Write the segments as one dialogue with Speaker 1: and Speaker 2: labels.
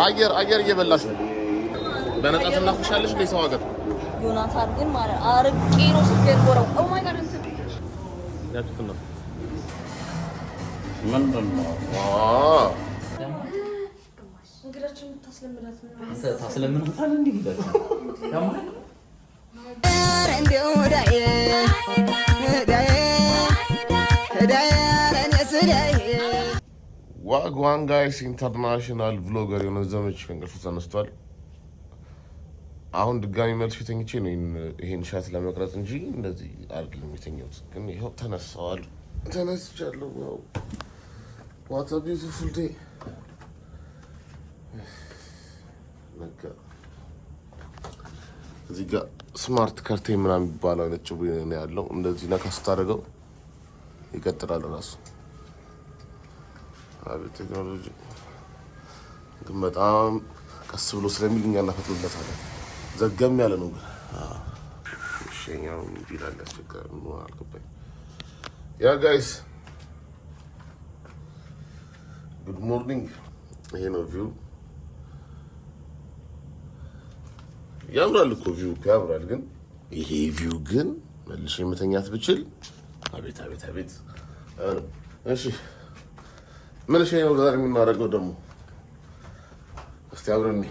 Speaker 1: አየር አየር እየበላሽ ነው። በነፃ ትናፍሻለሽ እንደ ሰው ሀገር።
Speaker 2: ዮናታን ግን ማለት አርቄ ነው ስልኬን ጎረው። Oh my God፣ እንትን
Speaker 1: ያችሁት ነው።
Speaker 3: ምንድን ነው?
Speaker 2: እንግዳችን የምታስለምዳት ነው።
Speaker 3: ታስለምናታለህ እንዴ? ያማል።
Speaker 1: Wagwan guys፣ international vlogger የሆነ ዘመች ከእንቅልፉ ተነስቷል። አሁን ድጋሚ መልሼ ተኝቼ ነው ይሄን shot ለመቅረጽ እንጂ እንደዚህ አይደለም የተኛሁት። ግን ይኸው ተነሳዋል፣ ተነስቻለሁ። Wow, what a beautiful day። በቃ እዚህ ጋር smart curtain ምናምን የሚባለው አይነት ጭቡ ነው ያለው። እንደዚህ ነካ ስታደርገው ይቀጥላል ራሱ። አቤት ቴክኖሎጂ! ግን በጣም ቀስ ብሎ ስለሚል እኛ እናፈጥንበታለን። ዘገም ያለ ነው ግን እሺኛው ይላል፣ ያስቸግራል። ምን አልገባኝም። Yeah guys, good morning። ይሄ ነው view። ያምራል እኮ view እኮ ያምራል። ግን ይሄ view ግን መልሼ መተኛት ብችል አቤት አቤት አቤት። እሺ፣ ምን እሺ ነው ዛሬ የምናደርገው ደግሞ? እስቲ አብረን።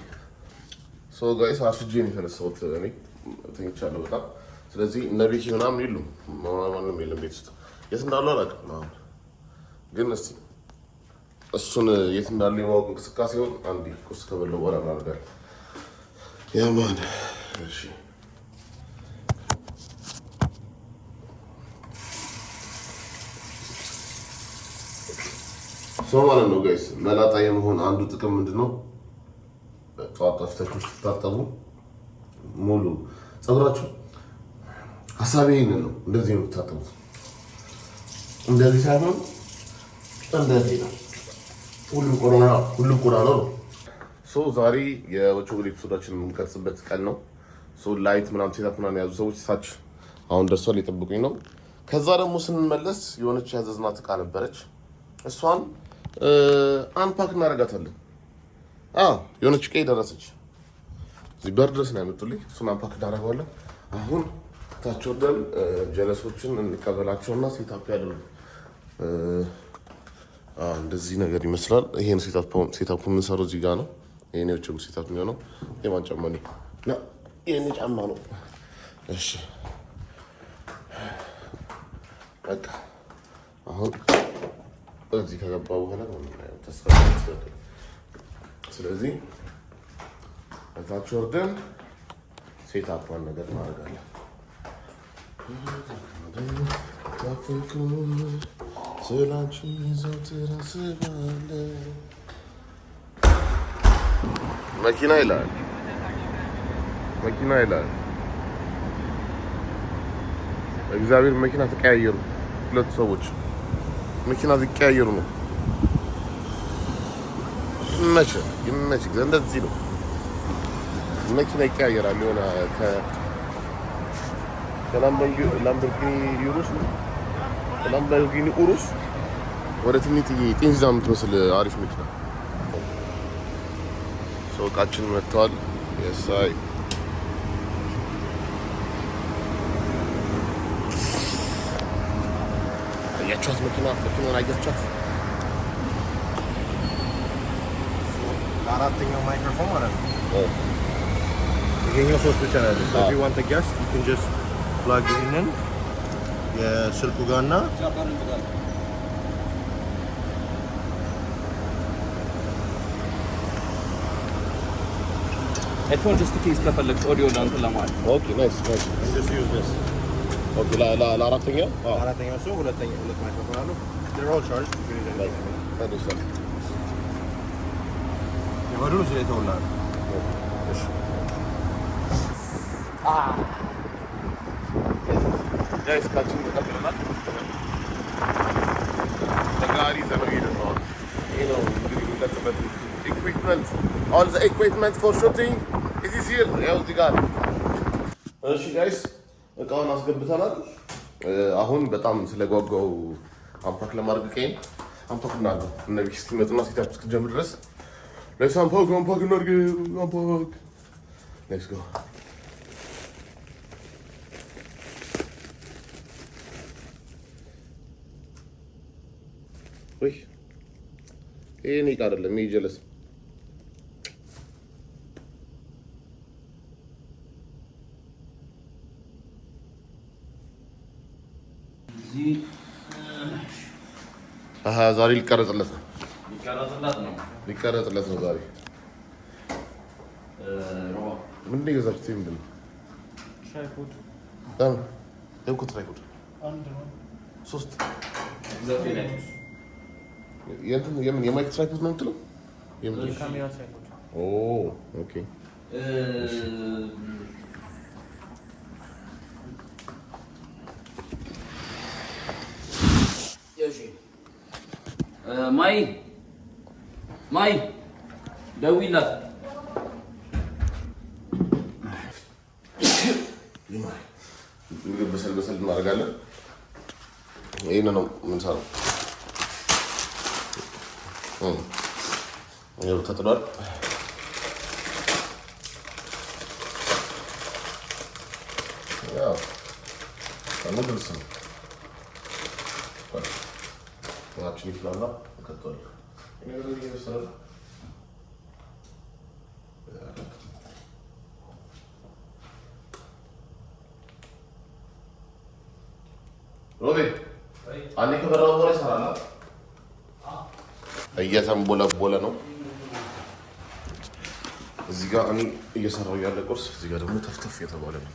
Speaker 1: So guys፣ አርፍጄ ነው የተነሳሁት። እኔ ተኝቻለሁ በጣም። ስለዚህ እነ ቤኪ ምናምን የሉም፣ ማንም የለም ቤት ውስጥ። የት እንዳሉ አላውቅም። አሁን ግን እስቲ እሱን የት እንዳሉ የማወቅ እንቅስቃሴውን አንድ ቁርስ ከበላሁ በኋላ እናደርጋለን። Yeah man፣ እሺ። So ማለት ነው guys፣ መላጣ የመሆን አንዱ ጥቅም ምንድን ነው? ጠዋት ጠፍታችሁ ስትታጠቡ ሙሉ ፀጉራችሁ፣ ሀሳቤ ይህንን ነው። እንደዚህ ነው የምትታጠቡት። እንደዚህ ሳይሆን እንደዚህ ነው። ሁሉም ቆዳ ሁሉም ቆዳ ነው። So ዛሬ የወቾ episode ኣችን የምንቀርጽበት ቀን ነው። So light ምናምን setup ምናምን የያዙ ሰዎች ታች አሁን ደርሷል፣ ሊጠብቁኝ ነው። ከዛ ደግሞ ስንመለስ የሆነች ያዘዝናት እቃ ነበረች። እሷን unpack እናደርጋታለን። አዎ፣ የሆነች ቀይ ደረሰች። እዚህ በር ድረስ ነው ያመጡልኝ። እሱን unpack እናደርገዋለን። አሁን ታች ወርደን ጀለሶችን እንቀበላቸውና setup ያደርጉ። እንደዚህ ነገር ይመስላል። ይሄን setup የምንሰራው እዚህ ጋር ነው። ይሄን የውጭ setup የሚሆነው የማን ጫማ ነው? የኔ ጫማ ነው። እሺ፣ በቃ አሁን እዚህ ከገባ በኋላ ነው የምናየው። ተስፋ። ስለዚህ እታች ወርደን setup ኧን ነገር እናደርጋለን። ስላንቺ ዘውትር አስባለሁ። መኪና ይላል፣ መኪና ይላል። እግዚአብሔር፣ መኪና ተቀያየሩ። ሁለቱ ሰዎች መኪና ሊቀያየሩ ነው። ይመች ይመች። እንደዚህ ነው፣ መኪና ይቀያየራል። የሆነ ከላምበርጊኒ ዩሩስ፣ ከላምበርጊኒ ኡሩስ ወደ ትንሽዬ ጤንዛ የምትመስል አሪፍ መኪና። ሰው እቃችን መጥተዋል። የሳይ አያችኋት? መኪና፣ መኪናውን አያችኋት?
Speaker 4: ለአራተኛው ማይክሮፎን ማለት ነው። ይሄኛው ሶስት ብቻ ነው ያለው። So if you want a guest, you can just plug ይሄንን የስልኩ ጋርና
Speaker 3: Headphone just case ከፈለግ ኦዲዮ ለእንትን ለማለት።
Speaker 1: Okay, nice, nice.
Speaker 4: And just use this.
Speaker 1: Okay፣ ለአራተኛው፣ አዎ።
Speaker 4: አራተኛው ሰው ሁለተኛ ሁለት ማይክሮፎን አለው። They're all charged. You can use anything. የበዱን እዚህ ላይ ተውልሃል።
Speaker 1: እሺ guys፣ እቃችንን ተቀብለናል። በጋሪ ዘመን ሄደን ነው። ይሄ ነው እንግዲህ የምንቀርጽበት equipment። All the equipment for shooting it is here። ያው እዚህ ጋር። እሺ guys፣ እቃውን አስገብተናል። አሁን በጣም ስለጓጓው unpack ለማድረግ ቀይን Unpack እናድርገው። እነ ቤኪ እስኪመጡና setup እስክንጀምር ድረስ let's unpack unpack እናድርግ። Unpack, let's go። ወይ ይሄ እኔ ዕቃ አይደለም፣ ይሄ ጀለስ። ዛሬ ሊቀረጽለት ነው።
Speaker 3: ሊቀረጽላት ነው።
Speaker 1: ሊቀረጽለት ነው ዛሬ። ምንድን ነው የገዛችሁት? ምንድን ነው?
Speaker 5: Tripod.
Speaker 1: ለምን? የእኮ tripod
Speaker 5: አንድ ነው።
Speaker 1: ሶስት የእንትን የምን የ mic tripod ነው የምትለው? የምንድን ነው?
Speaker 5: የካሜራ tripod.
Speaker 1: Oh, okay።
Speaker 3: ማይ ማይ ደውይላት።
Speaker 1: ምግብ በሰል በሰል እናደርጋለን። ይህን ነው የምንሰራው። ይኸው ተጥሏል። ያው ግልጽ ነው። ውሃችን ይፍላና እንከተዋለን። ይሄ ነገር እየበሰለ ነው። ሮቤል አንዴ ከበራ በኋላ ይሰራል። እየተንቦለቦለ ነው። እዚህ ጋር እኔ እየሰራው ያለ ቁርስ፣ እዚህ ጋር ደግሞ ተፍተፍ እየተባለ ነው።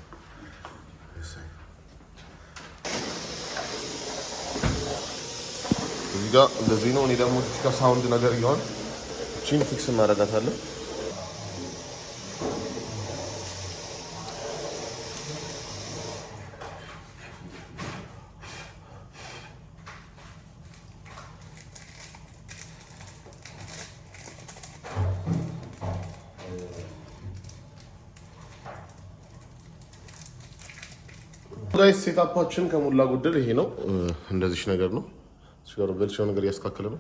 Speaker 1: እዚህ ጋር እንደዚህ ነው። እኔ ደግሞ እዚህ ጋር sound ነገር እየሆን እቺን fix እናደርጋታለን። Guys, setup ኣችን ከሞላ ጎደል ይሄ ነው። እንደዚህ ነገር ነው። እዚህ ጋር በልቻው ነገር እያስተካከለ ነው።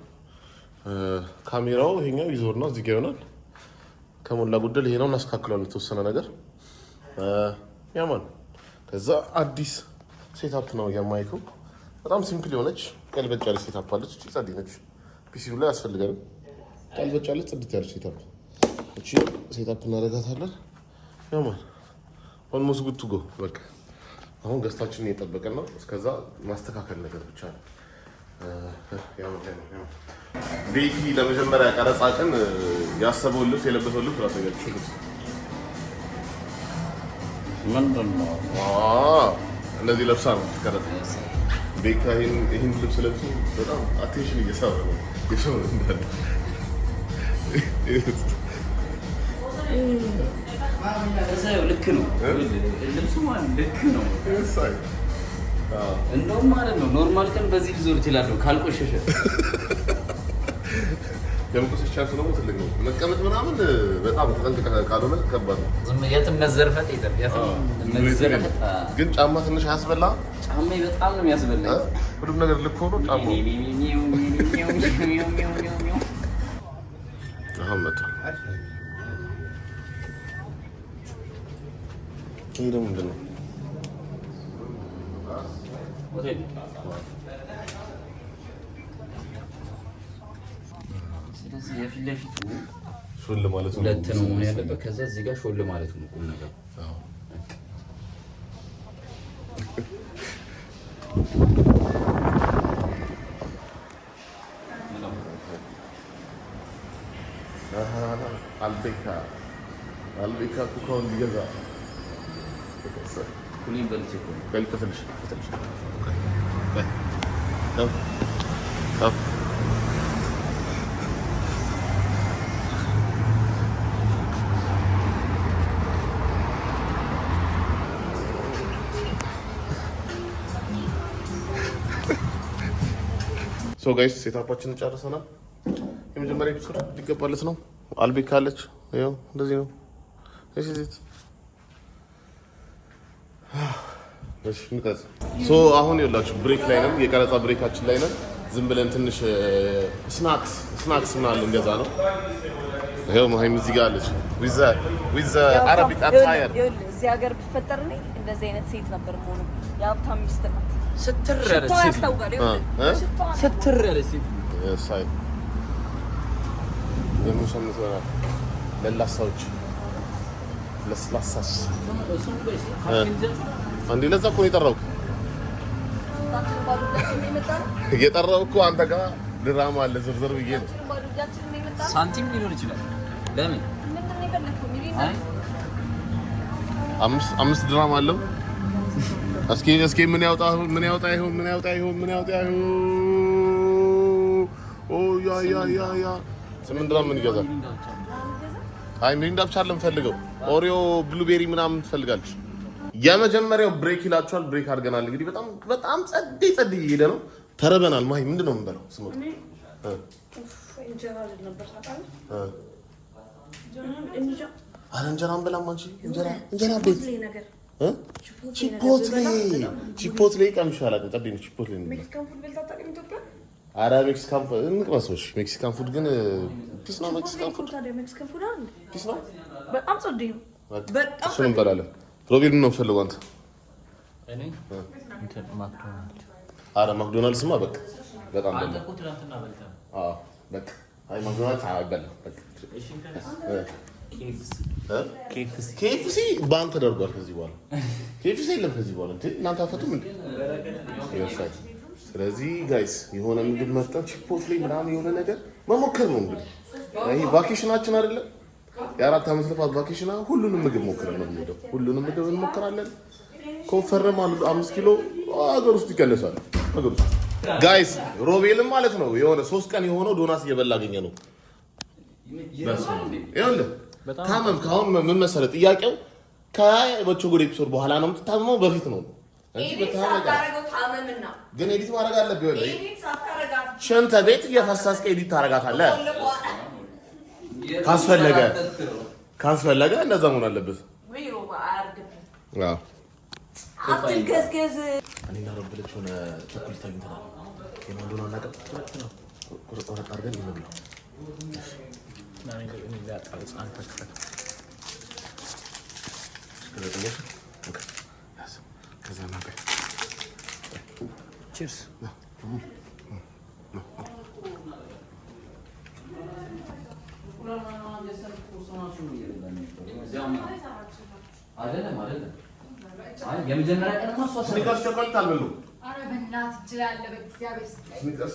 Speaker 1: ካሜራው ይሄኛው ይዞርና እዚህ ጋር ይሆናል። ከሞላ ጎደል ይሄ ነው። እናስተካክለዋለን የተወሰነ ነገር ያማን። ከዛ አዲስ setup ነው የ mic ኡ። በጣም simple የሆነች ቀልበጭ ያለች setup አለች። እቺ ጸዴ ነች። PC ው ላይ ያስፈልጋል። ቀልበጭ ያለች ጽድት ያለች setup፣ እቺ setup እናደርጋታለን። Yeah man, almost good to go። በቃ አሁን guest ኣችንን እየጠበቅን ነው። እስከዛ ማስተካከል ነገር ብቻ ነው። ቤኪ ለመጀመሪያ ቀረጻ ቀን ያሰበውን ልብስ የለበሰውን ልብስ ላሳያችሁ።
Speaker 3: ምንድን ነው?
Speaker 1: እንደዚህ ለብሳ ነው የምትቀረጸው። ቤካ ይህን ልብስ ለብሶ በጣም attention እየሳበ ነው የሰው እንዳለ።
Speaker 3: ልክ ነው ልብሱ ማለት ልክ ነው። እንደውም ማለት ነው normal ቀን በዚህ ልዞር እችላለሁ ካልቆሸሸ።
Speaker 1: የመቆሸሽ chance ደግሞ ትልቅ ነው። መቀመጥ ምናምን በጣም ተጠንቅቀህ ካልሆነ ከባድ ነው።
Speaker 3: ዝም የትም መዘርፈጥ የለም። የትም መዘርፈጥ።
Speaker 1: ግን ጫማ ትንሽ አያስበላ?
Speaker 3: ጫማዬ በጣም ነው የሚያስበላኝ።
Speaker 1: ሁሉም ነገር ልክ ሆኖ ጫማ አሁን መጥቷል። ይሄ ደግሞ ምንድን ነው?
Speaker 3: ሆቴል። ስለዚህ የፊት ለፊቱ
Speaker 1: ሾል ማለት ነው።
Speaker 3: ሁለት ነው መሆን ያለበት። ከዛ እዚህ ጋር ሾል ማለቱ ነው ቁም ነገር።
Speaker 1: አዎ። አልቤካ አልቤካ ኩካውን ሊገዛ
Speaker 3: ኩሊን በልቼ እኮ ነው።
Speaker 1: በል ትንሽ ትንሽ ያው ያው so guys, setup ኣችንን ጨርሰናል። የመጀመሪያ episode ሊገባለት ነው። አልቤካ አለች። ያው እንደዚህ ነው። እሺ ዜት እሺ እንቀርጽ። So አሁን ይኸውላችሁ break ላይ ነን፣ የቀረጻ break ኣችን ላይ ነን። ዝም ብለን ትንሽ snacks ምናምን ልንገዛ ነው። ይኸው ማሂም እዚህ ጋር አለች with Arabic attire።
Speaker 2: ይኸውልህ፣ እዚህ ሀገር ብፈጠር እኔ እንደዚህ አይነት ሴት ነበር የምሆነው። የሀብታም ሚስት ናት።
Speaker 3: ስትር ያለች
Speaker 2: ሽታዋ
Speaker 3: ሴት።
Speaker 2: ያስታውቃል። ይኸውልህ፣ ሽታዋ።
Speaker 3: ስትር ያለች ሴት።
Speaker 1: ሳይ የምንሸምት ይሆናል። ለላሳዎች ለስላሳስ አንዴ ለዛ እኮ ነው የጠራሁት።
Speaker 2: ሁላችንም ባዶ እጃችንን ነው የመጣነው።
Speaker 1: የጠራው እኮ አንተ ጋር ድራማ አለ ዝርዝር ብዬ ነው።
Speaker 2: ሁላችንም ባዶ እጃችንን ነው የመጣነው።
Speaker 3: ሳንቲም ሊኖር ይችላል። ለምን?
Speaker 2: ምንድን ነው የፈለግከው? ሚሪንዳ?
Speaker 3: አይ።
Speaker 1: 5 5 ድራማ አለው። እስኪ እስኪ ምን ያውጣ ምን ያውጣ ይሁን፣ ምን ያውጣ ይሁን፣ ምን ያውጣ ይሁን? ኦ yeah yeah yeah yeah፣ 8 ድራም ምን ይገዛል? አይ፣ ሚሪንዳ ብቻ አይደለም ፈልገው፣ Oreo፣ blueberry ምናምን ትፈልጋለች። የመጀመሪያው break ይላችኋል። Break አድርገናል። እንግዲህ በጣም በጣም ጸዴ ጸዴ እየሄደ ነው። ተርበናል። ማሂ፣ ምንድን ነው የምንበላው? ስሞት።
Speaker 2: እንጀራ ልል ነበር፣ ታውቃለህ? እንጃ።
Speaker 1: አረ እንጀራ አንበላም። አንቺ እንጀራ እንጀራ ቤት
Speaker 2: Chipotle ነገር።
Speaker 1: እ? Chipotle፣ Chipotle ቀምሼ አላውቅም። ጸዴ ነው Chipotle ነው።
Speaker 2: Mexican food በልተህ አታውቅም ኢትዮጵያ?
Speaker 1: አረ Mexican food እንቅመሰው። እሺ፣ Mexican food ግን peace ነው። Mexican food
Speaker 2: ታዲያ Mexican food አይደል?
Speaker 1: Peace ነው።
Speaker 2: በጣም ጸዴ ነው። በጣም።
Speaker 1: እሱን እንበላለን። ሮቤል፣ ምን ነው የምትፈልገው አንተ?
Speaker 3: እኔ እንትን ማክዶናልድ።
Speaker 1: አረ ማክዶናልድስማ በቃ በጣም
Speaker 3: አንተ
Speaker 1: በላ።
Speaker 3: እኮ ትናንትና በልተህ ነው።
Speaker 1: አዎ በቃ፣ አይ ማክዶናልድስ አይበላም። በቃ።
Speaker 3: እሺ፣ እንትን KFC።
Speaker 1: እ?
Speaker 3: KFC።
Speaker 1: KFC ban ተደርጓል። ከዚህ በኋላ KFC የለም። ከዚህ በኋላ እንዴ እናንተ አፈቱም እንዴ? ይወሳል። ስለዚህ guys፣ የሆነ ምግብ መርጠን Chipotle ምናምን የሆነ ነገር መሞከር ነው እንግዲህ። ይሄ vacation ኣችን አይደለም፣ የ4 ዓመት ልፋት vacation፣ ሁሉንም ምግብ ሞክረን ነው የምንሄደው። ሁሉንም ምግብ እንሞክራለን። ከወፈረም 5 ኪሎ ሀገር ውስጥ ይቀነሳል። ሀገር ውስጥ guys፣ ሮቤልም ማለት ነው የሆነ 3 ቀን የሆነው ዶናት እየበላ አገኘ ነው። ይኸውልህ፣ ታመምክ። አሁን ምን መሰለህ ጥያቄው፣ ከወቸ ጉድ episode በኋላ ነው የምትታመመው በፊት ነው እንጂ
Speaker 2: Edit
Speaker 1: በታመመ
Speaker 2: ሳታረገው ታመምና
Speaker 1: ግን edit ማድረግ አለብህ። ይኸውልህ፣
Speaker 2: Edit ሳታረጋት
Speaker 1: ሽንት ቤት እየፈሰስክ edit ታደርጋታለህ። ካስፈለገ ካስፈለገ እንደዛ መሆን አለበት።
Speaker 2: ወይ ሮባ አያርግብህ።
Speaker 1: አዎ።
Speaker 2: አትገዝገዝ።
Speaker 1: እኔና ረብለች ሆነ ቸኮሌት አግኝተናል። የማን እንደሆነ አናውቅም። ቁርጥ ቆረጥ አድርገን እንብላው።
Speaker 5: አንተ ክፈት።
Speaker 1: እስከዛ ጥያቄ okay፣ ያዝ። ከዛ እናውቅ።
Speaker 5: Cheers.
Speaker 3: አይደለም አይደለም። አይ፣ የመጀመሪያ ቀንማ እሷ ሰራች።
Speaker 1: Snickers ቸኮሌት አልበሉም።
Speaker 6: ኧረ በእናትህ እጅ ላይ አለ፣ በእግዚአብሔር ስጠኝ።
Speaker 1: Snickers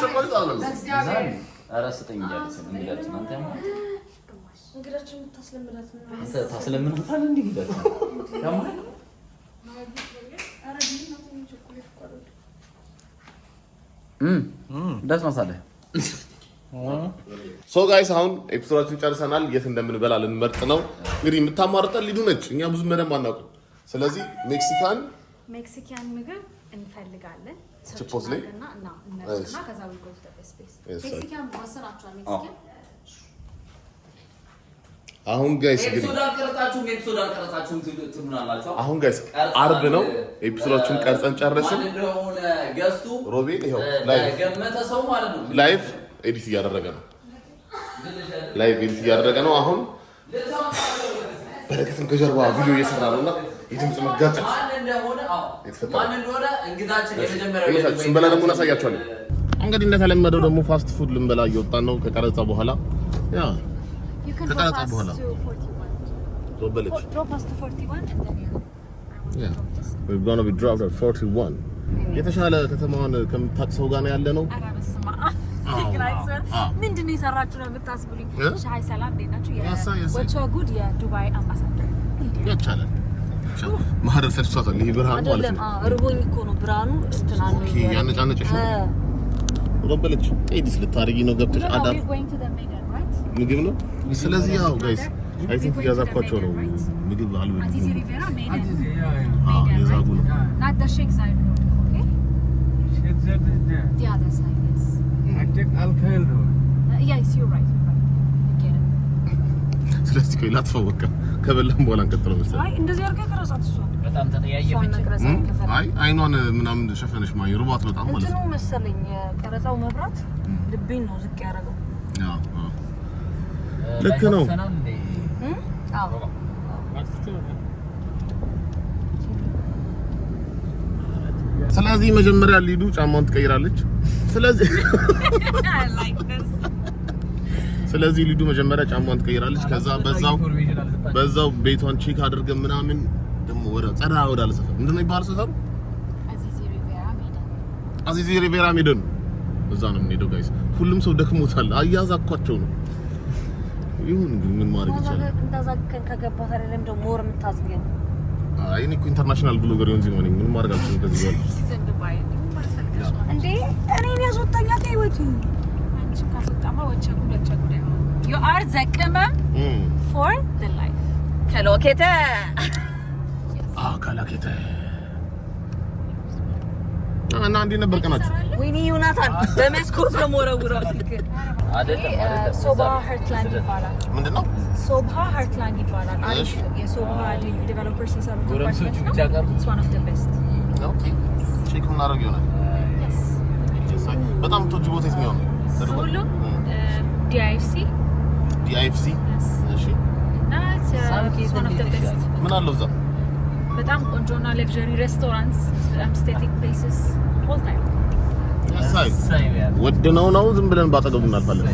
Speaker 1: ቸኮሌት አልበሉም።
Speaker 6: በእግዚአብሔር።
Speaker 3: ኧረ ስጠኝ እያለች ነው እንግዳችን። አንተ ያማል።
Speaker 2: እንግዳችን የምታስለምዳት ነው።
Speaker 3: አንተ ታስለምናታለህ እንዴ እንግዳችን? ያማል።
Speaker 2: ኧረ ቢና ቸኮሌት እኮ አይደለም።
Speaker 3: ደስ ማሳለህ።
Speaker 1: So guys፣ አሁን episode ኣችን ጨርሰናል። የት እንደምንበላ ልንመርጥ ነው። እንግዲህ የምታማርጠን ሊዱ ነች። እኛ ብዙ በደንብ አናውቅም። ስለዚህ Mexican
Speaker 6: Mexican ምግብ እንፈልጋለን።
Speaker 1: Chipotle?
Speaker 6: እና እና እንመርጥና ከዛ we go to the best place.
Speaker 1: Yes, sir.
Speaker 6: Mexican ወሰናችኋል? Mexican.
Speaker 1: አሁን guys እንግዲህ
Speaker 3: Episode አልቀረጻችሁም፣ episode አልቀረጻችሁም ትሉናላችሁ።
Speaker 1: አሁን guys አርብ ነው። Episode ኣችን ቀርጸን ጨረስን።
Speaker 3: ማን እንደሆነ ገዝቱ
Speaker 1: ሮቤል ይኸው live
Speaker 3: ገመተ ሰው ማለት ነው።
Speaker 1: Live edit እያደረገ ነው። Live edit እያደረገ ነው። አሁን በረከትም ከጀርባ ቪዲዮ እየሰራ ነው እና የድምፅ መጋጨት
Speaker 3: ማን እንደሆነ፣ አዎ፣
Speaker 1: የተፈጠረ
Speaker 3: ማን እንደሆነ እንግዳችን የመጀመሪያው
Speaker 1: ይመቻችሁ። ስንበላ ደግሞ እናሳያችኋለን። እንግዲህ እንደተለመደው ደግሞ fast food ልንበላ እየወጣን ነው ከቀረጻ በኋላ። Yeah.
Speaker 6: You can
Speaker 1: ከቀረጻ
Speaker 6: drop us
Speaker 1: በኋላ
Speaker 6: to 41.
Speaker 1: ዞበለች።
Speaker 6: Drop us to 41 and then yeah. I want to
Speaker 1: Yeah.
Speaker 6: drop this.
Speaker 1: We're gonna be dropped at 41. የተሻለ ከተማዋን ከምታውቅ ሰው ጋር ነው ያለ ነው።
Speaker 6: ኧረ በስመ አብ። ግን I swear፣ ምንድን ነው የሰራችሁ ነው የምታስብሉኝ?
Speaker 1: እ?
Speaker 6: ሻይ ሰላም፣ እንዴት ናችሁ?
Speaker 1: ያሳ።
Speaker 6: ወቸ ጉድ የዱባይ አምባሳደር ሊዲያ።
Speaker 1: ይቻላል። ማህደር ሰልችቷታል። ይህ ብርሃን ማለት
Speaker 2: አይደለም
Speaker 1: ነው።
Speaker 2: አዎ፣ እርቦኝ እኮ ነው ብርሃኑ እንትን አለ።
Speaker 1: Okay፣ ያነጫነጨሽ ነው። ሮበለች edit ልታደርጊ ነው ገብተሽ
Speaker 6: No, no,
Speaker 1: አዳር
Speaker 6: we're going to the Meydan, right?
Speaker 1: ምግብ ነው። ስለዚህ ያው guys፣ I think እያዛኳቸው ነው። ምግብ አልበሉም።
Speaker 6: Azizi Riviera, Meydan.
Speaker 1: አዎ።
Speaker 6: Meydan,
Speaker 1: የዛጉ
Speaker 6: right?
Speaker 1: ነው።
Speaker 6: Not the Sheikh Zayed Road, okay?
Speaker 5: Sheikh Zayed is there.
Speaker 6: The other side, yes.
Speaker 5: I take Al Khail Road.
Speaker 6: Yes, you're right, you're right. You get it.
Speaker 1: ስለዚህ ቆይ ላጥፋው፣ በቃ ከበላን በኋላ እንቀጥለው መሰለኝ።
Speaker 2: አይ፣ እንደዚህ አድርገህ ቅረጻት እሷን።
Speaker 3: በጣም
Speaker 2: እሷን
Speaker 3: ተጠያየፈች።
Speaker 2: መቅረጽ ከፈለግህ።
Speaker 1: አይ፣ አይኗን ምናምን ሸፈነሽ ማ ርቧት በጣም ማለት
Speaker 2: እንትኑ
Speaker 1: ነው።
Speaker 2: መሰለኝ የቀረጻው መብራት ልቤን ነው ዝቅ ያደረገው።
Speaker 1: አዎ፣ ልክ ነው።
Speaker 2: አዎ።
Speaker 1: ስለዚህ መጀመሪያ ሊዱ ጫማውን ትቀይራለች። ስለዚህ ሊዱ መጀመሪያ ጫማውን ትቀይራለች። ከዛ በዛው በዛው ቤቷን check አድርገን ምናምን ደግሞ ወደ ጸዳ ወዳለ ሰፈር፣ ምንድን ነው የሚባለው ሰፈሩ? አዚዚ ሪቬራ ሜደን፣ እዛ ነው የምንሄደው guys። ሁሉም ሰው ደክሞታል። አያዛኳቸው ነው። ይሁን ግን ምን ማድረግ ይቻላል?
Speaker 2: እንዳዛግከን ከገባ ታዲያ ለምንድን ነው more የምታዝገን?
Speaker 1: አይ፣ እኔ እኮ international blogger ይሆን ዚሆን ምንም ማድረግ አልችልም ከዚህ በኋላ።
Speaker 2: እንዴ፣ እኔን ያስወጣኛል ከህይወቱ።
Speaker 6: You are the ቅመም for the life.
Speaker 2: ከሎኬተ።
Speaker 1: አ ካላኬተ እና እንዴት ነበር ቀናችሁ?
Speaker 2: ወይኔ ዮናታን፣ በመስኮት ነው የምወረውረው ስልክ።
Speaker 3: አይደለም፣ አይደለም።
Speaker 6: ሶባ ሀርትላንድ ይባላል።
Speaker 1: ምንድን ነው?
Speaker 6: ሶባ ሀርትላንድ ይባላል። አሪፍ
Speaker 1: እሺ።
Speaker 6: የሶባ developers የሰሩት
Speaker 3: ጎረምሶቹ
Speaker 6: አፓርትመንት
Speaker 3: ብቻ
Speaker 6: ነው።
Speaker 3: ቀሩ።
Speaker 6: It's one of the best.
Speaker 1: Okay፣ check የምናደርግ ይሆናል።
Speaker 6: Yes.
Speaker 1: በጣም የምትወጂው ቦታ የትኛው ነው?
Speaker 6: ሁሉም DIFC.
Speaker 1: DIFC። እሺ።
Speaker 6: እና it's one of the best.
Speaker 1: ምን አለው እዛ?
Speaker 6: በጣም ቆንጆና luxury restaurants፣ በጣም aesthetic places all time.
Speaker 1: ያሳይ ወድነው ነው፣ ዝም ብለን ባጠገቡ እናልፋለን።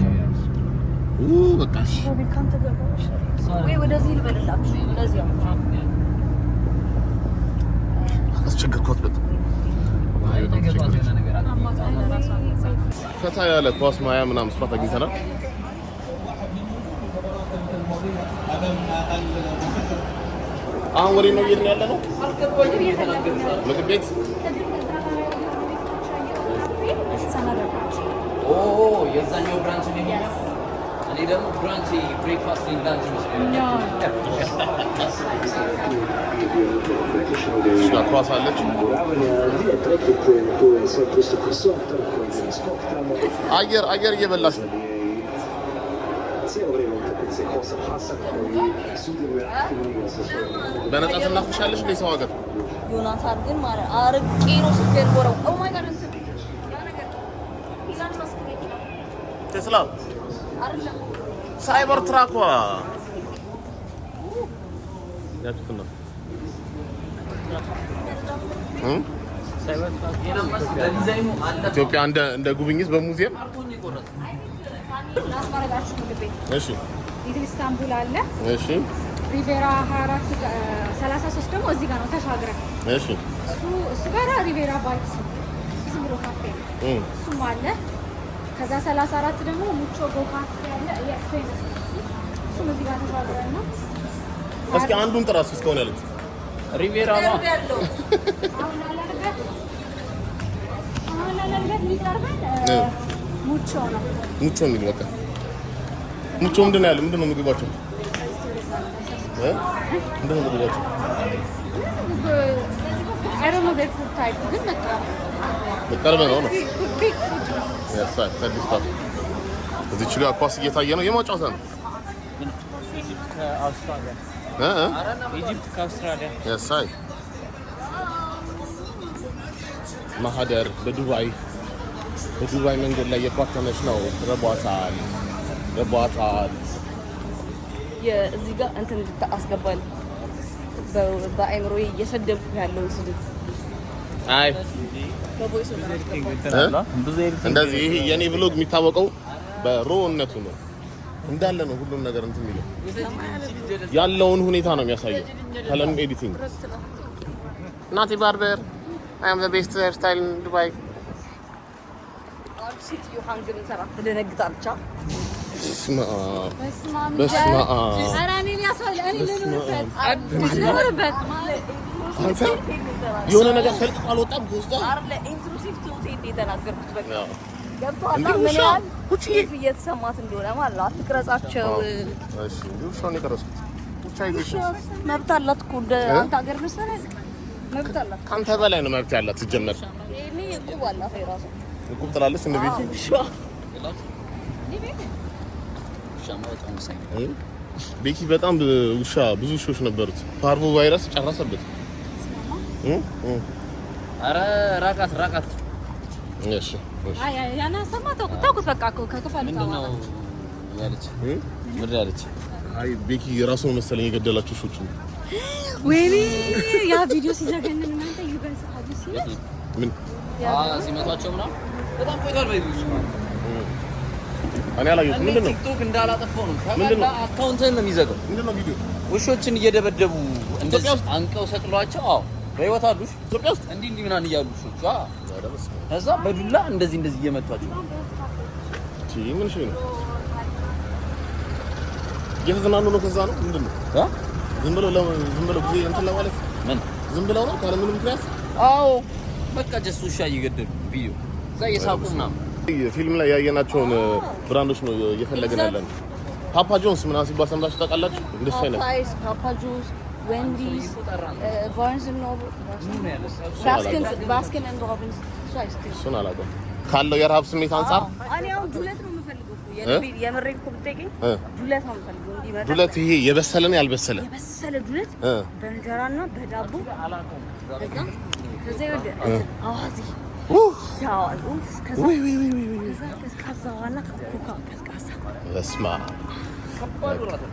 Speaker 1: ኡ በቃ እሺ።
Speaker 2: ካንተ ጋር ወይ ወደዚህ ልበልላችሁ፣ ወደዚህ አሁን።
Speaker 1: አስቸገርኳት በጣም። አይ፣ በጣም ተቸገረች። ፈታ ያለ ኳስ ማያ ምናምን spot አግኝተናል። አሁን ወዴት ነው እየሄድን ያለ ነው? ምግብ ቤት።
Speaker 3: ኦ፣ የዛኛው branch ነው ይሄኛው። እኔ ደግሞ brunch breakfast and lunch መስሎኝ።
Speaker 1: እዚህ ጋር ኳስ አለች። አየር አየር እየበላሽ ነው። በነፃ ትናፍሻለሽ እንደ ሰው ሀገር።
Speaker 2: ዮናታን ግን ማለት አርቄ ነው ስልኬን ወረው። Oh my God፣ እንትን ያ ነገር ኢላን ማስክ መኪና።
Speaker 1: ቴስላ።
Speaker 2: አይደለም።
Speaker 1: ሳይበር ትራኳ ያችሁት ነው እ?
Speaker 3: ለዲዛይኑ አለ።
Speaker 1: ኢትዮጵያ እንደ ጉብኝት በሙዚየም።
Speaker 6: ላስመረጣችሁ ምግብ ቤት።
Speaker 1: እሺ።
Speaker 6: ሊትል ኢስታንቡል አለ።
Speaker 1: እሺ።
Speaker 6: ሪቬራ 24 33 ደግሞ እዚህ ጋር ነው ተሻግረን።
Speaker 1: እሺ።
Speaker 6: እሱ ጋር ሪቬራ ባይትስ ነው። እሱ ዝም ብሎ ካፌ ነው። እሱም አለ። ከዛ 34 ደግሞ ሙቾ ጎ ካፌ አለ። የእሱ ይመስላል እሱ። እሱም እዚህ ጋር ተሻግረን ነው።
Speaker 1: እስኪ አንዱን ጥራ እስኪ እስካሁን ያለችው።
Speaker 3: ሪቬራ ነው።
Speaker 2: ቅርብ ያለው።
Speaker 6: አሁን ላለንበት የሚቀርበን ሙቾ ነው።
Speaker 1: ሙቾ የሚል በቃ። ሙቾ ምንድን ነው ያለው? ምንድን ነው ምግባቸው? እ? ምንድን ነው ምግባቸው?
Speaker 6: I don't know their food type ግን በቃ
Speaker 1: ቅርብ ነው ነው።
Speaker 6: Quick food ነው።
Speaker 1: ያሳይ ተዲስታ እዚች ጋር ኳስ እየታየ ነው። የማን ጨዋታ ነው?
Speaker 5: ከአውስትራሊያ።
Speaker 1: እ እ?
Speaker 5: Egypt ከአውስትራሊያ።
Speaker 1: ያሳይ ማህደር በዱባይ መንገድ ላይ የኳተነች ነው። ረቧታል፣ ረቧታል።
Speaker 2: እዚህ ጋር እንትን አስገባል፣ በአይምሮዬ እየሰደብኩ ያለውን ስድብ
Speaker 1: አይ
Speaker 2: በ voice over አስገባል።
Speaker 3: ብዙ editing
Speaker 1: እንደዚህ ይሄ የኔ vlog የሚታወቀው በ raw ነቱ ነው። እንዳለ ነው ሁሉም ነገር እንትን የሚለው፣ ያለውን ሁኔታ ነው የሚያሳየው። ካለም editing ናቲ barber፣ I am the best hair style in ዱባይ።
Speaker 2: አንድ ሴትዮ hang ብንሰራ ትደነግጣለች። አ?
Speaker 1: በስመ አብ።
Speaker 6: በስመ አብ።
Speaker 1: በስመ አብ።
Speaker 6: ኧረ እኔ እኔ ልኑርበት ልኑርበት።
Speaker 1: አንተ የሆነ ነገር ፈልቅቆ አልወጣም ከውስጧ።
Speaker 2: አይደለ intrusive thought የተናገርኩት በቃ ገብቶሃል።
Speaker 1: እንዴ
Speaker 2: ምን
Speaker 1: ውሻ
Speaker 2: ያህል
Speaker 1: ውጪ።
Speaker 2: safe እየተሰማት እንደሆነ ማለት ነው። አትቅረጻቸው።
Speaker 1: እሺ፣ እንዴ ውሻውን የቀረጽኩት ውሻ ይዘሽ
Speaker 2: መብት አላት እኮ፣ እንደ አንተ ሀገር መሰለህ መብት አላት።
Speaker 1: ከአንተ በላይ ነው መብት ያላት ሲጀመር።
Speaker 2: ይሄኔ እቁብ አላት የራሷ።
Speaker 1: እቁብ ጥላለች እንደ ቤቱ።
Speaker 2: ውሻ።
Speaker 3: ሻማ በጣም ወሳኝ ነው።
Speaker 1: እ? ቤኪ በጣም ውሻ፣ ብዙ ውሾች ነበሩት። Parvo virus ጨረሰበት። እ እ
Speaker 3: ኧረ ራቃት ራቃት።
Speaker 1: እሺ።
Speaker 6: አይ አይ፣ ያነሰማ ተውኩት ተውኩት። በቃ እኮ ከክፈሉ
Speaker 3: ምንድን ነው ያለች? ምንድን ያለች?
Speaker 1: አይ ቤኪ ራሱ ነው መሰለኝ የገደላቸው ውሾቹ።
Speaker 6: ወይኔ ያ ቪዲዮ ሲዘገንን እናንተ፣ you guys, have you seen it?
Speaker 1: ምን?
Speaker 3: ሲመቷቸው ምናምን በጣም ቆይቷል። በይ
Speaker 1: እኔ አላየሁትም። ምንድን ነው?
Speaker 3: ቲክቶክ እንዳላጠፋው ነው።
Speaker 1: ምንድን ነው?
Speaker 3: አካውንትህን ነው የሚዘጋው።
Speaker 1: ምንድን ነው ቪዲዮ?
Speaker 3: ውሾችን እየደበደቡ እንደዚህ
Speaker 1: ውስጥ?
Speaker 3: አንቀው ሰቅሏቸው። አዎ፣ በህይወት አሉ።
Speaker 1: ኢትዮጵያ ውስጥ?
Speaker 3: እንዲህ እንዲህ ምናምን እያሉ ውሾቹ፣ አዎ። ከዛ በዱላ እንደዚህ እንደዚህ እየመቷቸው።
Speaker 1: ምን እሺ ነው? እየተዝናኑ ነው። ከዛ ነው ምንድን ነው?
Speaker 3: እ?
Speaker 1: ዝም ብለው ጊዜ እንትን ለማለት
Speaker 3: ምን?
Speaker 1: ዝም ብለው ነው ካለ ምንም ምክንያት?
Speaker 3: አዎ፣ በቃ just ውሻ እየገደሉ ቪዲዮ እዛ እየሳቁ ምናምን።
Speaker 1: ፊልም ላይ ያየናቸውን brand ኦች ነው እየፈለግን ያለን። Papa John's ምናምን ሲባል ሰምታችሁ ታውቃላችሁ? እንደሱ አይነት።
Speaker 2: Popeyes፣ Papa John's፣ Wendy's፣ Barnes and Noble፣ Baskin and Robbins እሱ ice cream።
Speaker 1: እሱን አላውቅም። ካለው የረሃብ ስሜት አንጻር
Speaker 2: እኔ አሁን ዱለት ነው የምፈልገው እኮ፣ የምሬን እኮ ብትጠይቀኝ ዱለት ነው የምፈልገው እንዲመጣ።
Speaker 1: ዱለት ይሄ የበሰለ ነው ያልበሰለ?
Speaker 2: የበሰለ ዱለት በእንጀራና በዳቦ፣ ከዛ ከዛ ይኸውልህ አዋዜ ያው ኡፍ፣ ከዛ ከዛ ቀዝቃዛ ዋና ኮካ ቀዝቃዛ።
Speaker 1: በስመ አብ፣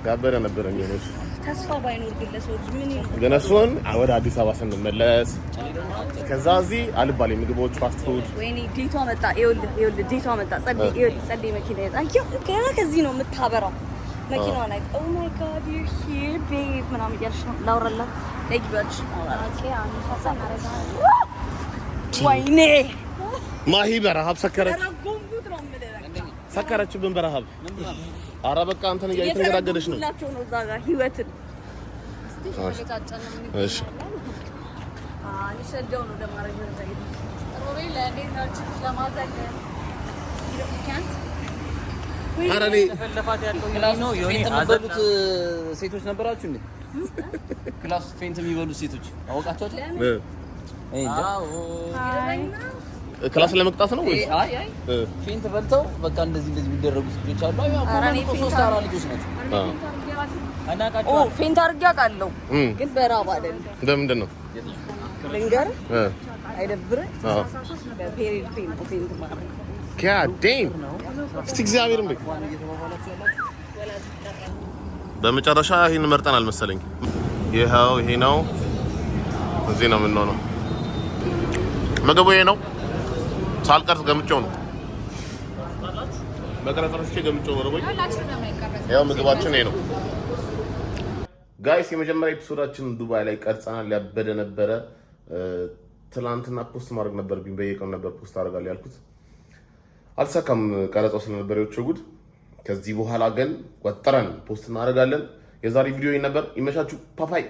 Speaker 1: ያበደ ነበረ የሚሆነው እሱ።
Speaker 2: ተስፋ ባይኖር ግን ለሰዎች ምን ይሆን?
Speaker 1: ግን እሱን ወደ አዲስ አበባ ስንመለስ፣ ከዛ እዚህ አልባሌ ምግቦች fast food።
Speaker 2: ወይኔ date ዋ መጣ። ይኸውልህ ይኸውልህ date ዋ መጣ። ጸዴ፣ ይኸውልህ ጸዴ መኪና ይጣ፣ አየሁ ገና ከዚህ ነው የምታበራው መኪናዋ ላይ። "Oh my God, you're here, babe" ምናምን እያለች ነው። ላውራላት ለግቢያች። ወይኔ።
Speaker 1: ማሂ በረሃብ ሰከረች።
Speaker 2: ረጎምኩት ነው የምልህ በቃ።
Speaker 1: ሰከረችብን በረሃብ። አረ በቃ እንትን እየተንገዳገደች ነው።
Speaker 2: እየተረጎምኩላቸው ነው እዛ ጋር ህይወትን።
Speaker 1: እሺ።
Speaker 2: ሊሰደው ነው ለማድረግ ነው እዛ ሄዱት።
Speaker 6: ሮቤል እንዴት ነው ለማዘል? You can't.
Speaker 1: ኧረ እኔ
Speaker 3: Class ውስጥ faint የሚበሉት ሴቶች ነበራችሁ እንዴ? Class ውስጥ faint የሚበሉት ሴቶች አወቃቸዋቸው? እኔ እንጃ።
Speaker 1: Class ለመቅጣት ነው ወይስ?
Speaker 3: አይ አይ፣ faint በልተው በቃ እንደዚህ እንደዚህ የሚደረጉት ልጆች አሉ። አይ
Speaker 2: ኧረ እኔ
Speaker 3: እኮ
Speaker 2: faint
Speaker 3: ሶስት አራት ልጆች ናቸው።
Speaker 2: ኦ፣ faint አድርጌ አውቃለሁ ግን በራብ አይደለም።
Speaker 1: በምንድን ነው?
Speaker 2: ልንገርህ፣ አይደብርህ?
Speaker 1: አዎ።
Speaker 2: በ period pain ነው faint ማድረግ።
Speaker 1: God damn! እስቲ እግዚአብሔርን በይ። በመጨረሻ ይሄን መርጠናል መሰለኝ። ይኸው ይሄ ነው። እዚህ ነው የምንሆነው። ምግቡ ይሄ ነው። ሳልቀርጽ ገምቼው ነው። መቅረጽ ረስቼ ገምቼው ነው። ርቦኝ። ያው ምግባችን ይሄ ነው guys። የመጀመሪያ episode ኣችን ዱባይ ላይ ቀርጸናል። ያበደ ነበረ። ትላንትና post ማድረግ ነበረብኝ። በየቀኑ ነበር post አደርጋለሁ ያልኩት። አልተሳካም። ቀረጻው ስለነበር የውጭ ጉድ። ከዚህ በኋላ ግን ወጥረን post እናደርጋለን። የዛሬ ቪዲዮ ነበር። ይመቻችሁ። Bye bye።